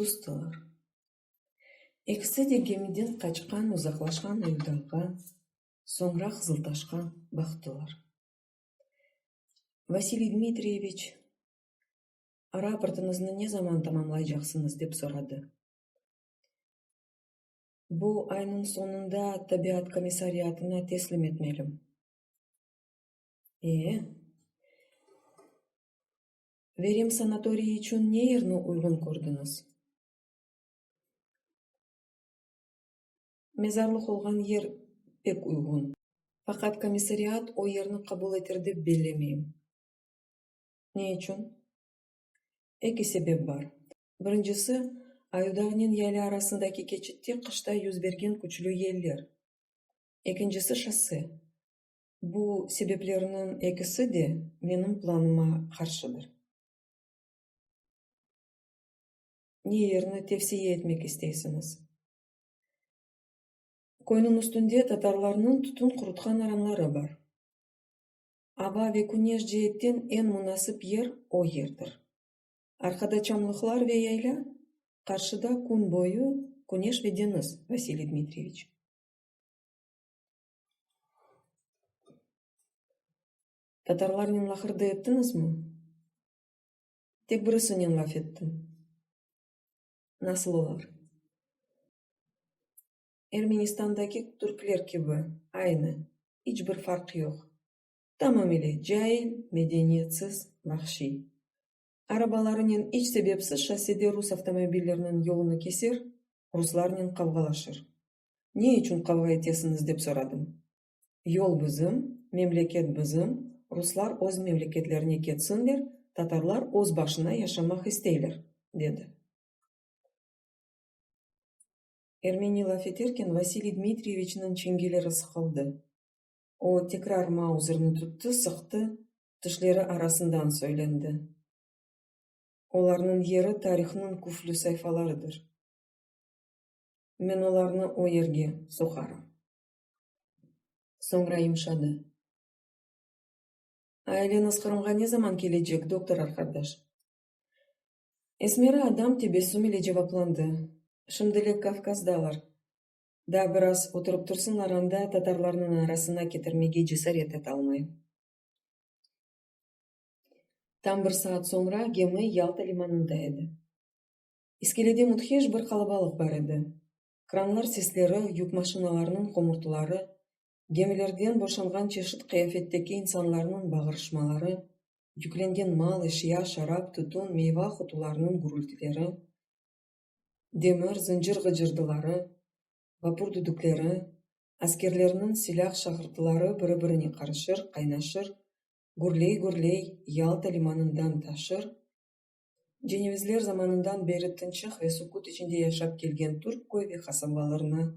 Sustılar. Ekisi de gemiden qaçqan, uzaqlaşqan Ayuvdağğa, soñra Qızıltaşqa baqtılar. Vasiliy Dmitriyeviç: Raportıñıznı ne zaman tamamlaycaqsıñız, dep soradı. Bu aynıñ soñunda tabiat komissariatına teslim etmelim. E! Verem sanatoriyi içün ne yerni uyğun kördiñiz? Mezarlıq olğan yer pek uyğun, faqat komissariat o yerni qabul eter dep bellemeyim. Ne içün? Eki sebep bar. Birincisi, Ayuvdağnen yaylâ arasındaki keçitte qışta yüz bergen küçlü yeller. Ekincisi, şosse. Bu sebeplerniñ ekisi de menim planıma qarşıdır. Ne yerni tevsiye etmek isteysiñiz? Köyniñ üstünde tatarlarnıñ tütün qurutqan aranları bar. Ava ve küneş ceetten eñ munasip yer o yerdir. Arqada çamlıqlar ve yaylâ, qarşıda kün boyu küneş ve deñiz, Vasiliy Dmitriyeviç. Tatarlarnen laqırdı ettiñizmi? Tek birisinen laf ettim. Nasıl olar? Ermenistandaki türkler kibi, aynı, iç bir farq yoq. Tamamile cail, medeniyetsiz, vahşiy. Arabalarınen iç sebepsiz şossede rus avtomobilleriniñ yolunı keser, ruslarnen qavğalaşır. Ne içün qavğa etesiñiz, dep soradım. Yol bizim, memleket bizim, ruslar öz memleketlerine ketsinler, tatarlar öz başına yaşamaq isteyler, dedi. Ermeni laf eterken, Vasiliy Dmitriyeviçniñ çengeleri sıqıldı. O tekrar mauzerni tuttı, sıqtı, tişleri arasından söylendi. Olarnıñ yeri tarihnıñ küflü sayfalarıdır. Men olarnı o yerge soqarım. Soñra yımşadı. Aileñiz Qırımğa ne zaman kelecek, doktor arqadaş? Esmeri adam tebessüm ile cevaplandı, Şimdilik Kavkazdalar. Daa biraz oturıp tursınlar anda, tatarlarnıñ arasına ketirmege cesaret etalmayım. Tam bir saat soñra gemi Yalta limanında edi. İskelede müthiş bir qalabalıq bar edi. Kranlar sesleri, yük maşinalarınıñ homurtıları, gemilerden boşanğan çeşit qıyafetteki insanlarnıñ bağırışmaları, yüklengen mal, eşya, şarap, tütün, meyva qutularınıñ gürültileri, demir, zıncır ğıcırdıları, vapur düdükleri, askerlerniñ silâh şaqırtıları biri-birine qarışır, qaynaşır, gürley-gürley Yalta limanından taşır, Cenevizler zamanından beri tınçıq ve suküt içinde yaşap kelgen türk köy ve qasabalarına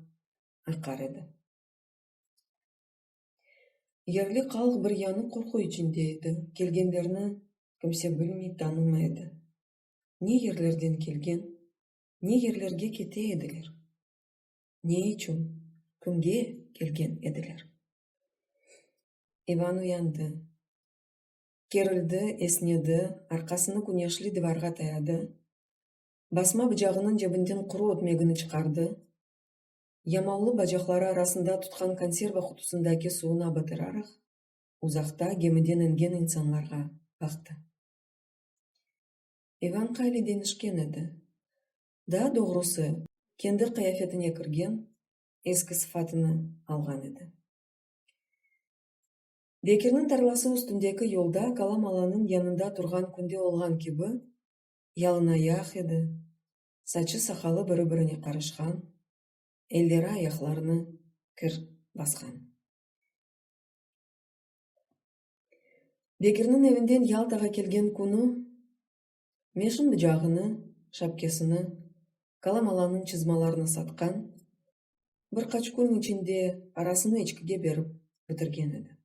aqar edi. Yerli halq bir yañı qorqu içinde edi, kelgenlerni kimse bilmey, tanımay edi. Ne yerlerden kelgen, ne yerlerge kete ediler? Ne içün, kimge kelgen ediler? İvan uyandı. Kerildi, esnedi, arqasını küneşli divarğa tayadı, basma bıcağınıñ cebinden quru ötmegini çıqardı, yamavlı bacaqları arasında tutqan konserva qutusındaki suvuna batıraraq, uzaqta gemiden engen insanlarğa baqtı. İvan qayli deñişken edi. Daa doğrusı, kendi qıyafetine kirgen, eski sıfatını alğan edi. Bekirniñ tarlası üstündeki yolda Kalam alanıñ yanında turğan künde olğan kibi, yalınayaq edi, saçı-saqalı biri-birine qarışqan, elleri ayaqlarını kir basqan. Bekirniñ evinden Yaltağa kelgen künü meşin bıcağını, şapkesini, Kalam alanıñ çızmalarını satqan, bir qaç kün içinde parasını içkige berip bitirgen edi.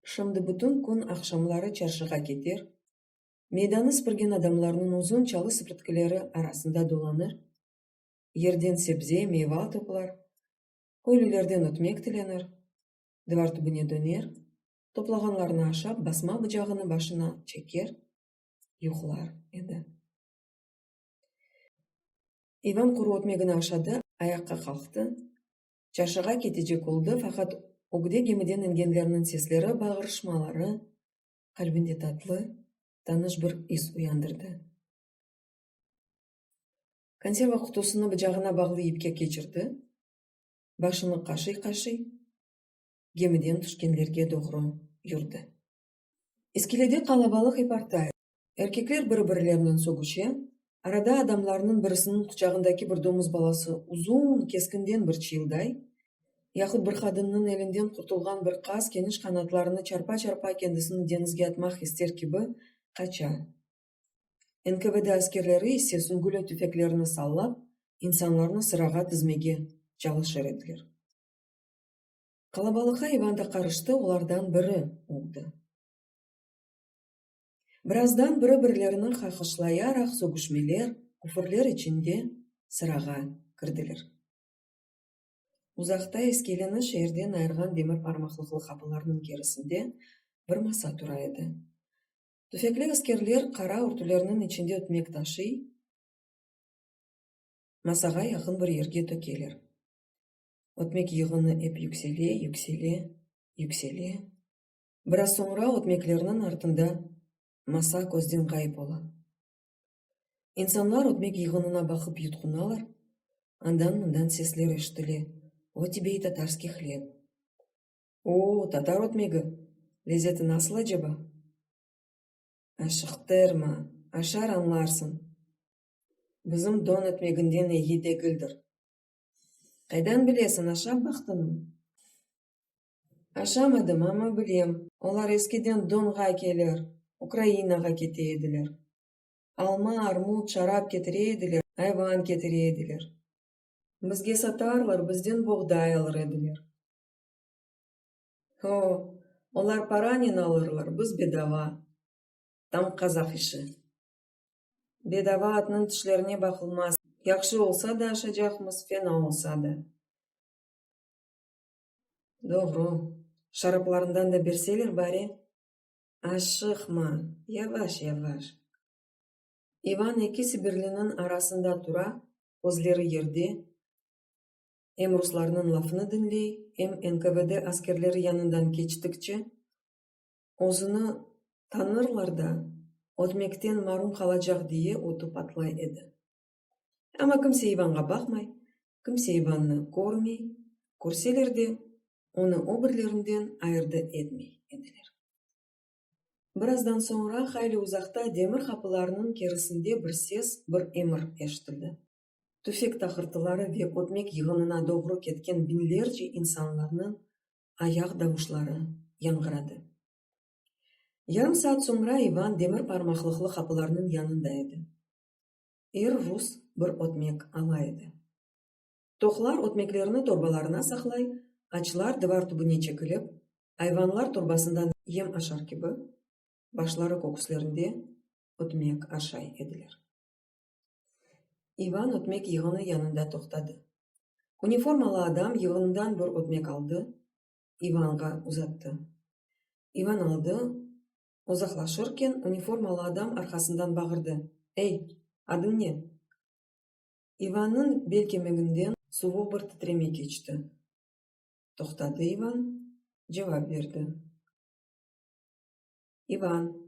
Şimdi bütün kün aqşamları çarşığa keter, meydanı sipirgen adamlarnıñ uzun çalı sipirtkileri arasında dolanır, yerden sebze, meyva toplar, köylülerden ötmek tilenir, dıvar tübüne döner, toplağanlarını aşap, basma bıcağını başına çeker, yuqlar edi. İvan quru ötmegini aşadı, ayaqqa qalqtı, çarşığa ketecek oldı, faqat ögde gemiden engenlerniñ sesleri, bağırışmaları qalbinde tatlı, tanış bir is uyandırdı. Konserva qutusını bıcağına bağlı yipke keçirdi, başını qaşıy-qaşıy, gemiden tüşkenlerge doğru yürdi. İskelede qalabalıq ep arta, erkekler biri-birilerinen sögüşe, arada adamlarnıñ birisiniñ quçağındaki bir domuz balası uzun, keskinden bir çıyılday, yahut bir qadınnıñ elinden qurtulğan bir qaz keniş qanatlarını çarpa-çarpa kendisini deñizge atmaq ister kibi, qaça. NKVD askerleri ise süngüli tüfeklerini sallap, insanlarnı sırağa tizmege çalışır ediler. Qalabalıqqa İvan da qarıştı, olardan biri oldı. Birazdan biri-birlerini qaqışlayaraq sögüşmeler, küfürler içinde sırağa kirdiler. Uzaqta iskeleni şeerden ayırğan demir parmaqlıqlı qapılarnıñ kerisinde bir masa tura edi. Tüfekli askerler qara örtülerniñ içinde ötmek taşıy, masağa yaqın bir yerge tökeler. Ötmek yığını ep yüksele, yüksele, yüksele. Biraz soñra ötmeklerniñ artında masa közden ğayıp ola. İnsanlar ötmek yığınına baqıp yutqunalar, andan-mından sesler eşitile, Vot tebe i tatarskiy hleb! O-o, tatar ötmegi! Lezeti nasıl aceba? Aşıqtırma, aşar añlarsıñ. Bizim don ötmeginden eyi degildir. Qaydan bilesiñ, aşap baqtıñmı? Aşamadım, amma bilem, olar eskiden Donğa kelir, Ukrainağa kete ediler. Alma, armut, şarap ketire ediler, ayvan ketire ediler. Bizge satarlar, bizden boğday alır ediler. O, olar paranen alırlar, biz bedava. Tam qazah işi. Bedava atnıñ tişlerine baqılmaz, yahşı olsa da aşacaqmız, fena olsa da. Doğru, şaraplarından da berseler bare. Aşıqma, yavaş-yavaş. İvan eki sibirliniñ arasında tura, közleri yerde, em ruslarnıñ lafını diñley, em NKVD askerleri yanından keçtikçe, özüni tanırlar da, ötmekten marum qalacaq diye ötü patlay edi. Amma kimse İvanğa baqmay, kimse İvannı körmey, körseler de, onı o birlerinden ayırdı etmey ediler. Birazdan soñra hayli uzaqta demir qapılarnıñ kerisinde bir ses, bir emir eşitildi. Tüfek taqırtıları ve ötmek yığınına doğru ketken biñlerce insanlarnıñ ayaq davuşları yañğıradı. Yarım saat soñra İvan demir parmaqlıqlı qapılarnıñ yanında edi. Er rus bir ötmek ala edi. Toqlar ötmeklerini torbalarına saqlay, açlar dıvar tübüne çekilip, ayvanlar torbasından yem aşar kibi, başları köküslerinde ötmek aşay ediler. İvan ötmek yığını yanında toqtadı. Uniformalı adam yığından bir ötmek aldı, İvanğa uzattı. İvan aldı, uzaqlaşırken, uniformalı adam arqasından bağırdı, Ey, adıñ ne? İvannıñ bel kemiginden suvuq bir titreme keçti. Toqtadı İvan, cevap berdi. İvan.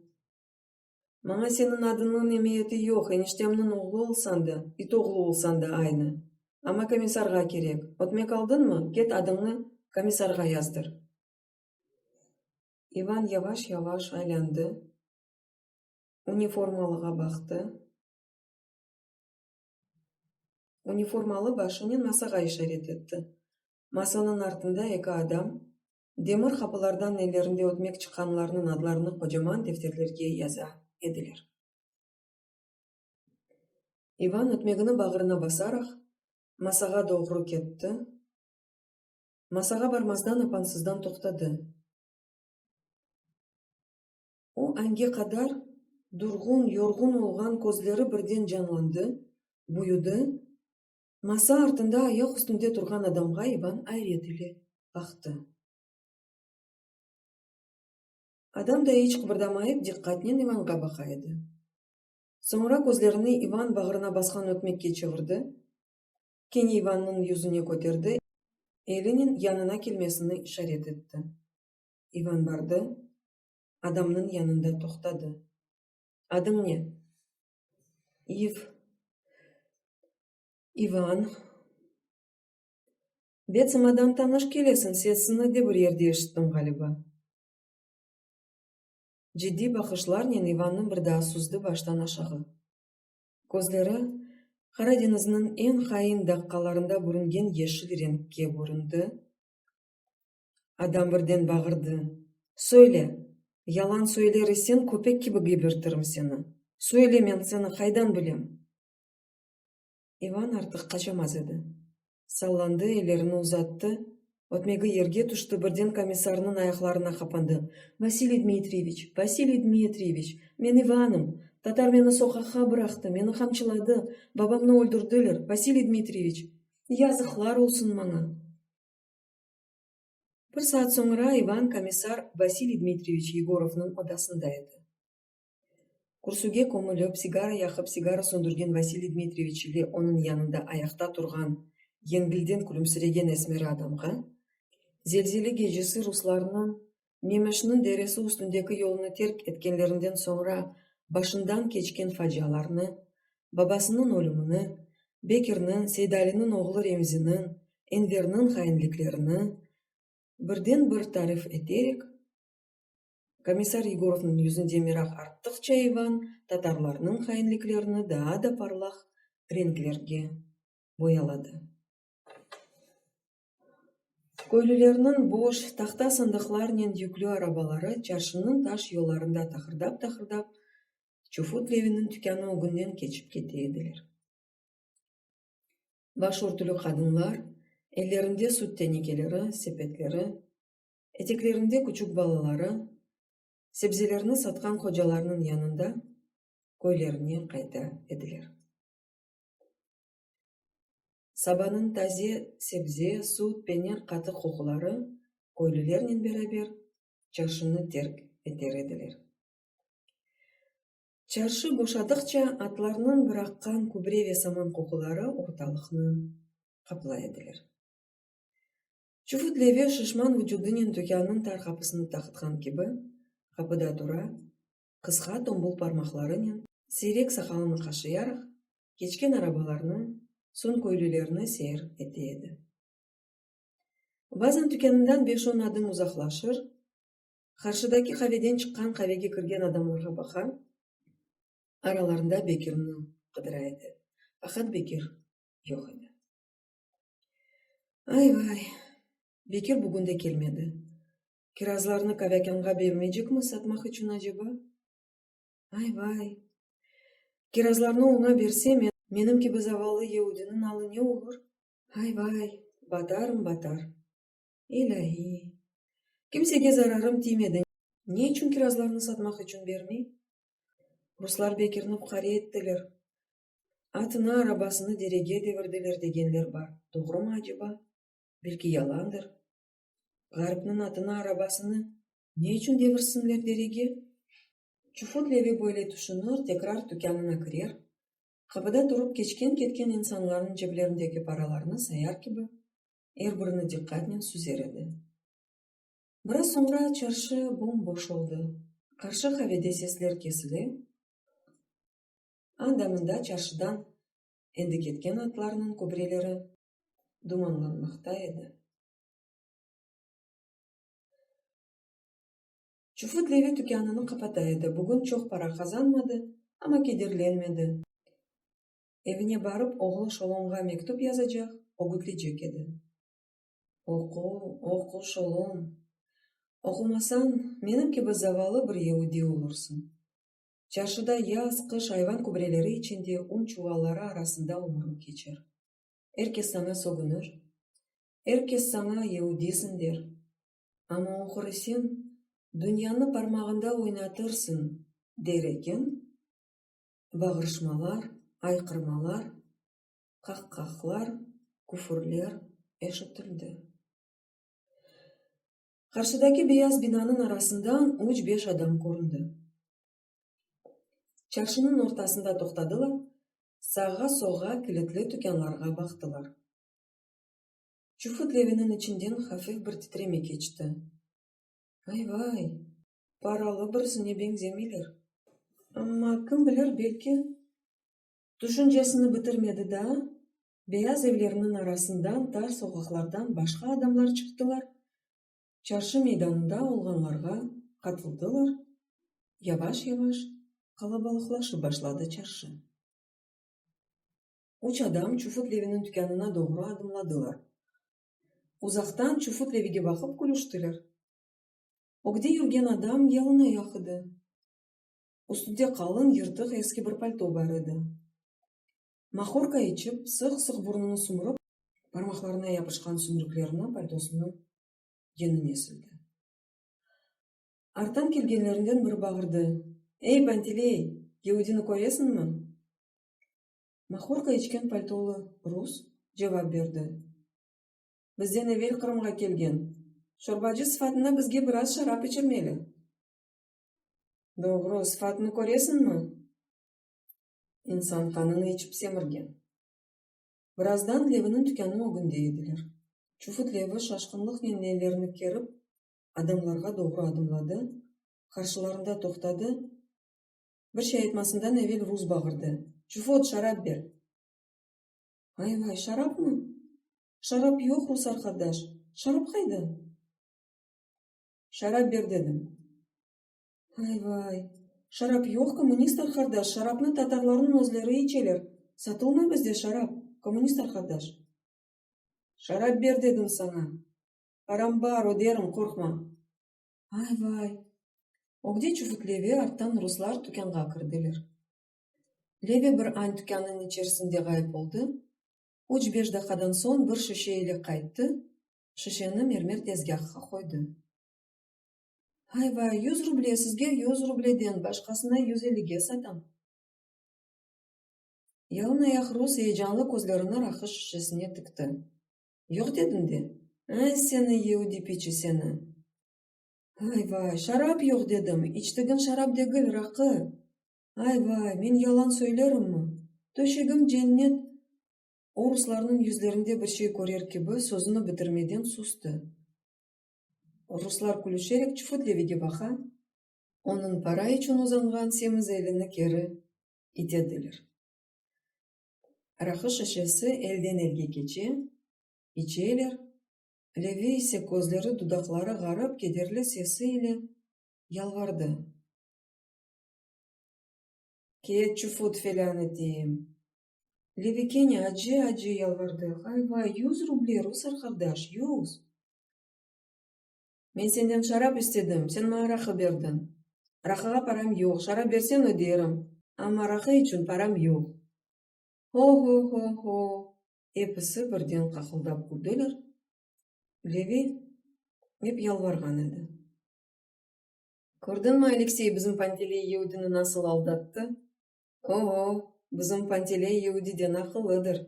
Maña seniñ adıñnıñ emiyeti yoq, eniştemniñ oğlu olsañ da, it oğlu olsañ da aynı. Amma komissarğa kerek. Ötmek aldıñmı, ket adıñnı komissarğa yazdır. İvan yavaş-yavaş aylandı, uniformalığa baqtı. Uniformalı başınen masağa işaret etti. Masanıñ artında eki adam, demir qapılardan ellerinde ötmek çıqqanlarnıñ adlarını qocaman defterlerge yaza ediler. İvan ötmegini bağrına basaraq, masağa doğru ketti. Masağa barmazdan apansızdan toqtadı. O ange qadar durğun, yorğun olğan közleri birden canlandı, büyüdi, masa artında ayaq üstünde turğan adamğa İvan ayret ile baqtı. Adam da iç qıbırdamayıp, diqqatnen İvanğa baqa edi. Soñra közlerini İvan bağrına basqan ötmekke çevirdi. Kene İvannıñ yüzüne köterdi, elinen yanına kelmesini işaret etti. İvan bardı, adamnıñ yanında toqtadı. Adıñ ne? İv. İvan. Bet sımadan tanış kelesiñ, sesiñni de bir yerde eşittim ğaliba. Ciddiy baqışlarnen İvannı bir daa süzdi baştan aşağı. Közleri Qara deñizniñ eñ hain daqqalarında bürüngen yeşil renkke büründi. Adam birden bağırdı, Söyle, yalan söyler iseñ, köpek kibi gebertirim seni! Söyle, men seni qaydan bilem? İvan artıq qaçamaz edi. Sallandı, ellerini uzattı, ötmegi yerge tüşti, birden komissarnıñ ayaqlarına qapandı, Vasiliy Dmitriyeviç, Vasiliy Dmitriyeviç, men İvanım, tatar meni soqaqqa bıraqtı, meni qamçıladı, babamnı öldürdiler, Vasiliy Dmitriyeviç, yazıqlar olsun maña! Bir saat soñra İvan komissar Vasiliy Dmitriyeviç Yegorovnıñ odasında edi. Kürsüge kömülip, sigara yaqıp, sigara söndürgen Vasiliy Dmitriyeviç ile onıñ yanında ayaqta turğan, yengilden külümsiregen esmeri adamğa, zelzele gecesi ruslarnıñ Memişniñ deresi üstündeki yolunı terk etkenlerinden soñra başından keçken facialarnı, babasınıñ ölümini, Bekirniñ, Seydaliniñ oğlu Remziniñ, Enverniñ hainliklerini birden-bir tarif eterek, Komissar Yegorovnıñ yüzünde meraq arttıqça İvan tatarlarnıñ hainliklerini daa da parlaq renklerge boyaladı. Köylülerniñ boş, tahta sandıqlarnen yüklü arabaları çarşınıñ taş yollarında taqırdap-taqırdap, Çufut Leviniñ tükânı ögünden keçip kete ediler. Baş örtüli qadınlar, ellerinde süt tenekeleri, sepetleri, Eteklerinde küçük balaları, sebzelerni satqan hocalarnıñ yanında köylerine qayta ediler. Sabanıñ taze sebze, süt, penir, qatıq qoquları köylülernen beraber çarşını terk eter ediler. Çarşı boşadıqça atlarnıñ bıraqqan kübre ve saman qoquları ortalıqnı qaplay ediler. Çufut Levi şişman vucudınen tükânnıñ tar qapısını taqıtqan kibi, qapıda tura, qısqa tombul parmaqlarınen siyrek saqalını qaşıyaraq, keçken arabalarnı, soñ köylülerni seyir ete edi. Bazan tükânından beş-on adım uzaqlaşır, qarşıdaki qaveden çıqqan qavege kirgen adamlarğa baqa, aralarında Bekirni qıdıra edi. Faqat Bekir yoq edi. Ay-vay, Bekir bugün de kelmedi. Kirazlarnı Kavâkânğa bermeycekmi satmaq içün aceba? Ay-vay, kirazlarnı oña berse, menim kibi zavallı yeudiniñ alı ne olur? Ay-vay, batarım, batar. İlâiy, kimsege zararım tiymedi, ne içün kirazlarnı satmaq içün bermey? Ruslar Bekirni fuqare ettiler. Atını, arabasını derege devirdiler degenler bar, doğrumı aceba? Belki yalandır? Ğaripniñ atını, arabasını ne içün devirsinler derege? Çufut Levi böyle tüşünir, tekrar tükânına kirer, qapıda turıp keçken-ketken insanlarnıñ ceblerindeki paralarnı sayar kibi, er birini diqqatnen süzer edi. Biraz soñra çarşı bom-boş oldı. Qarşı qavede sesler kesile, Anda-mında çarşıdan endi ketken atlarnıñ kübreleri dumanlanmaqta edi. Çufut Levi tükânını qapata edi. Bugün çoq para qazanmadı, amma kederlenmedi. Evine barıp, oğlu Şolomğa mektüp yazacaq, ögütleycek edi. Oqu, oqu, Şolom! Oqumasañ, menim kibi zavallı bir yeudiy olursıñ. Çarşıda yaz, qış ayvan kübreleri içinde, un çuvalları arasında ömüriñ keçer. Er kes saña sögünir, er kes saña yeudiysiñ der. Amma oqur iseñ, dünyanı parmağında oynatırsıñ, der eken, bağırışmalar, ayqırmalar, qah-qahlar, küfürler eşitildi. Qarşıdaki beyaz binanıñ arasından üç-beş adam köründi. Çarşınıñ ortasında toqtadılar, sağğa-solğa kilitli tükânlarğa baqtılar. Çufut Leviniñ içinden hafif bir titreme keçti. Ay-vay, paralı birisine beñzemeyler. Amma, kim bilir, belki. Tüşüncesini bitirmedi daa, beyaz evlerniñ arasından tar soqaqlardan başqa adamlar çıqtılar, çarşı meydanında olğanlarğa qatıldılar, yavaş-yavaş qalabalıqlaşıp başladı çarşı. Üç adam Çufut Leviniñ tükânına doğru adımladılar. Uzaqtan Çufut Levige baqıp külüştiler. Ögde yürgen adam yalınayaq edi. Üstünde qalın, yırtıq eski bir palto bar edi. Mahorka içip, sıq-sıq burnunı sümürip, parmaqlarına yapışqan sümrüklerini paltosınıñ yenine sildi. Arttan kelgenlerinden biri bağırdı, Ey, Panteley, yeudini köresiñmi? Mahorka içken paltolı rus cevap berdi, Bizden evel Qırımğa kelgen, şorbacı sıfatında bizge biraz şarap içirmeli. Doğru, sıfatını köresiñmi? İnsan qanını içip semirgen. Birazdan Leviniñ tükânı ögünde ediler. Çufut Levi şaşqınlıqnen ellerini kerip, adamlarğa doğru adımladı, qarşılarında toqtadı, bir şey aytmasından evel rus bağırdı, Çufut, şarap ber! Ay-vay, şarapmı? Şarap yoq, rus arqadaş, şarap qayda? Şarap ber dedim. Ay-vay, şarap yoq, kommunist arqadaş, şarapnı tatarlarnıñ özleri içeler, satılmay bizde şarap, kommunist arqadaş. Şarap ber dedim saña. Param bar, öderim, qorqma. Ay-vay! Ögde Çufut Levi, arttan ruslar tükânğa kirdiler. Levi bir añ tükânnıñ içerisinde ğayıp oldı, üç-beş daqqadan soñ bir şişe ile qayttı, şişeni mermer tezgâhqa qoydı. Ay-vay, yüz ruble, sizge yüz rubleden, başqasına yüz ellige satam. Yalınayaq rus eyecanlı közlerini raqı şişesine tikti. Yoq dediñ de? Ay, seni, yeudiy piçi seni! Ay-vay, şarap yoq dedim, içtigiñ şarap degil, raqı! Ay-vay, men yalan söylerimmi? Töşegim cennet O ruslarnıñ yüzlerinde bir şey körer kibi, sözüni bitirmeden sustı. Ruslar külüşerek Çufut Levige baqa, onıñ para içün uzanğan semiz elini keri itediler. Raqı şişesi elden-elge keçe, içeler, Levi ise közleri, dudaqları ğarip kederli sesi ile yalvardı. Ket, Çufut, felân eteyim! Levi kene acı-acı yalvardı, Ay-vay, yüz ruble, rus arqadaş, yüz! Men senden şarap istedim, sen maña raqı berdiñ. Raqığa param yoq, şarap berseñ öderim, amma raqı içün param yoq. Ho-ho-ho-ho! Episi birden qaqıldap küldiler. Levi ep yalvarğan edi. Kördiñmi, Aleksey, bizim Panteley yeudini nasıl aldattı? O-o, bizim Panteley yeudiden aqıllıdır.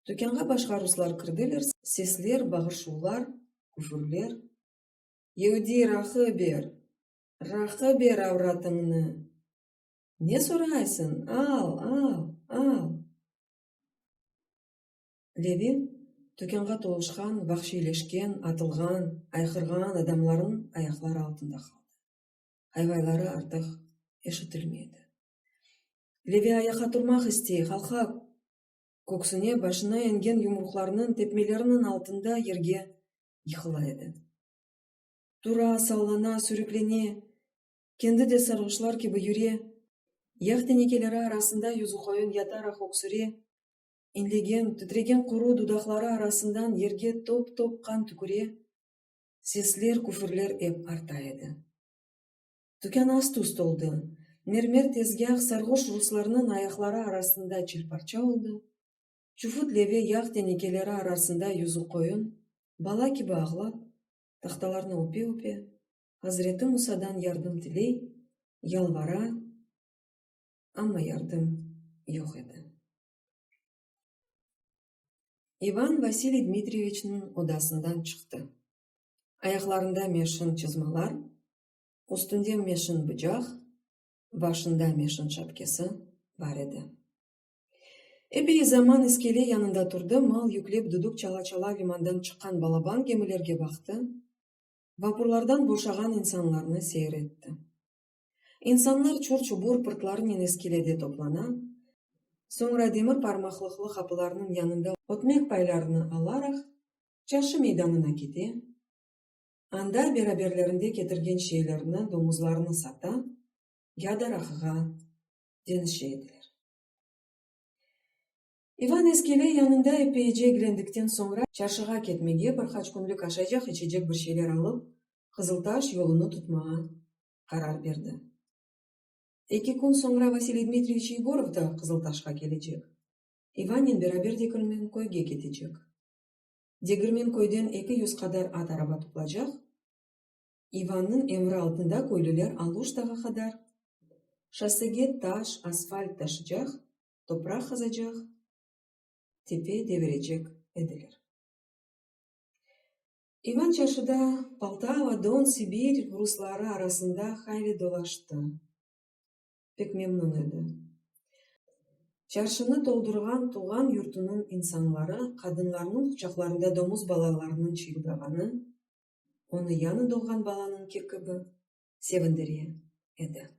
Tükânğa başqa ruslar kirdiler, sesler, bağırşuvlar, küfürler. Yeudiy, raqı ber! Raqı ber, avratıñnı! Ne soraysıñ? Al, al, al! Levi, tükânğa toluşqan, vahşiyleşken, atılğan, ayqırğan adamlarnıñ ayaqları altında qaldı. Ayvayları artıq eşitilmey edi. Levi ayaqqa turmaq istey, qalqa, köksüne, başına engen yumruqlarnıñ, tepmelerniñ altında yerge yıqıla edi. Tura, sallana, sürüklene, kendi de sarğuşlar kibi yüre, yağ tenekeleri arasında yüzüqoyun yataraq öksüre, inlegen, titregen quru dudaqları arasından yerge top-top qan tüküre, sesler, küfürler ep arta edi. Tükân ast-üst oldı, mermer tezgâh sarğuş ruslarnıñ ayaqları arasında çil-parça oldı, Çufut Leve yağ tenekeleri arasında yüzüqoyun, bala kibi ağlap, tahtalarnı öpe-öpe, Hazreti Musadan yardım tiley, yalvara, amma yardım yoq edi. İvan Vasiliy Dmitriyeviçniñ odasından çıqtı. Ayaqlarında meşin çızmalar, üstünde meşin bıcaq, başında meşin şapkesi bar edi. Eppeyi zaman iskele yanında turdı, mal yüklep düdük çala-çala limandan çıqqan balaban gemilerge baqtı, vapurlardan boşağan insanlarnı seyir etti. İnsanlar çur-çubur pırtlarnen iskelede toplana, soñra demir parmaqlıqlı qapılarnıñ yanında ötmek paylarını alaraq, çarşı meydanına kete, anda beraberlerinde ketirgen şeylerni, domuzlarnı sata, ya da raqığa deñişe ediler. İvan iskele yanında eppeyice eglendikten soñra, çarşığa ketmege, bir qaç künlük aşaycaq-içecek bir şeyler alıp, Qızıltaş yolunı tutmağa qarar berdi. Eki kün soñra Vasiliy Dmitriyeviç Yegorov da Qızıltaşqa kelecek, İvannen beraber Degirmenköyge ketecek. Degirmenköyden 200 qadar at-araba toplacaq, İvannıñ emri altında köylüler Aluştağa qadar şossege taş, asfalt taşıcaq, topraq qazacaq, tepe devirecek ediler. İvan çarşıda Poltava, Don, Sibir rusları arasında hayli dolaştı. Pek memnün edi. Çarşını toldurğan tuvğan yurtunıñ insanları, qadınlarnıñ quçaqlarında domuz balalarınıñ çıyıldağanı, onı yañı doğğan balanıñki kibi sevindire edi.